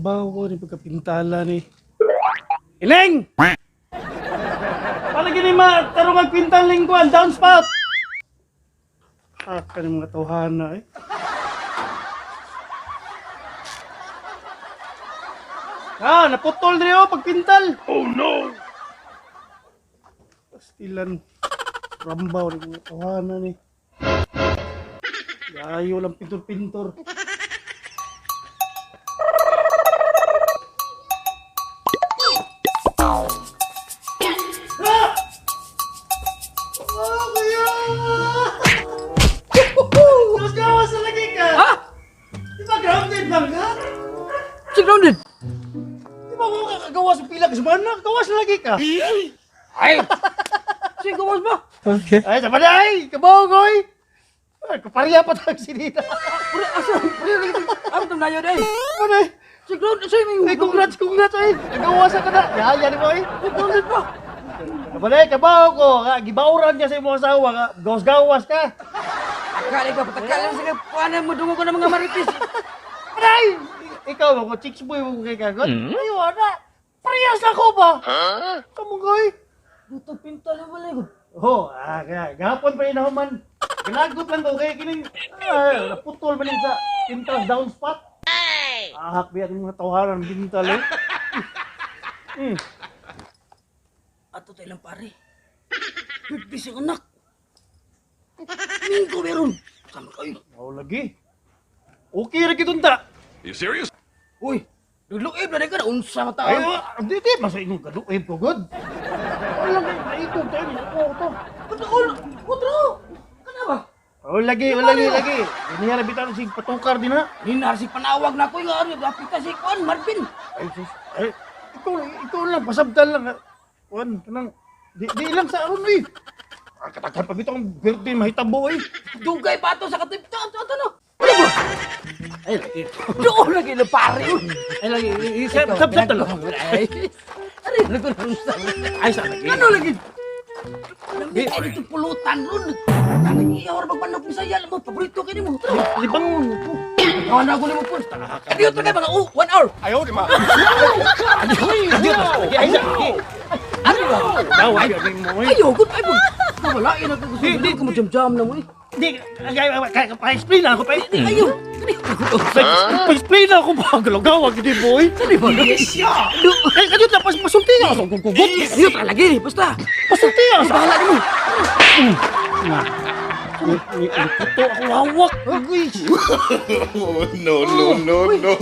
Rambawa ni pagkapintala ni. Iling! Para gini ma, tarong ang pintal lingkuan, downspout! Ah, kaning mga tawhana eh. Ah, naputol rin oh, pagpintal. Oh no! Pastilan. Rambaw ni mga tawhana ni. Layo lang pintor-pintor. Ah! Oh, kuya! Mas gawas na lagi ka! Ha? Di ba grounded lang ka? Si grounded. Di ba mo kakagawa sa pila ka semana? Gawas na lagi ka! Ay! Si gawas ba? Okay. Ay, sama na ay! Kabaw koy! Ay, kapariya pa tayong sinita. Pre, asa? Pre, ano itong nayo day? Ano eh? Si grounded, si may... Ay, congrats, congrats ay! Nagawa sa ka na! Yaya ni mo ay! Si grounded ba? Kabalik, kabaw ko! Ka, gibauran niya sa imong asawa ka. Gawas-gawas ka! Akala ka, patakala sa kapuanan mo, dungo ko ng mga marites. Aray! Ikaw ba ko? Chicks boy mo kay kagot? Ay, wala! Parehas ako ba? Kamugoy! Luto pintal na wala ko. Oh, ah, kaya gahapon pa rin man. Ginagot lang ko kay kining naputol man sa pintas down spot. Ahak biya ang mga tawhanan bintal eh. Ato tayo lang pare. Birthday siyang anak. Minggo meron. Sama kayo. Oh, lagi. Okay ra gid unta. You serious? Uy, nagluib na rin ka na. Unsa ka Ay, tao. di di masa imong kaduib ko gud. Wala kay maikog tayo mo ko to. Patol! Otro! Kana ba? Oh, lagi, oh, lagi, lagi. Niya ra bitaw sig patukar din ha. Ninar si panawag na ko nga ano, dapat ka si Kuan Marvin. Ay, sus. Ay, ikaw lang pasabtal lang. Kuan, kanang di lang sa aron eh. Ah, kataghan pa bitaw ang birthday mahitabo eh. Dugay pa ato sa katip. Ato ato no. Ano ba? Ay, lagi. Doon lagi na pare. Uy. Ay, lagi. Sab, sab, sab, talo. Ay, aray, nagulong sa. Ay, sa lagi. Ano lagi? Lamig ay dito pulutan ron. Nag-iawar magmanok Bisaya mo, paborito kini mo. Tara. Libangon ko. Kawan ako nimo po. Adiyo to kay mga 1 hour. Ayaw, di ma. Lagi, ay, sa lagi. Ano ba? Daw, ay, ay, mo, eh. Ayo, good ay po. Wala eh nagkagusto. Di ko mo jam-jam na mo eh. Di, ay, ay, ay, pa-explain na ako, pa Ayo. Pa-explain na ako ba? Galagawa, gini, boy. Ano ba? Ay, kadyo na, pasulti nga sa kukugot. Ayo ta lagi, basta. Pasulti nga sa. Bahala nimo. Nga. Ni, ito ako hawak. Agoy. Oh, no, no, no, no.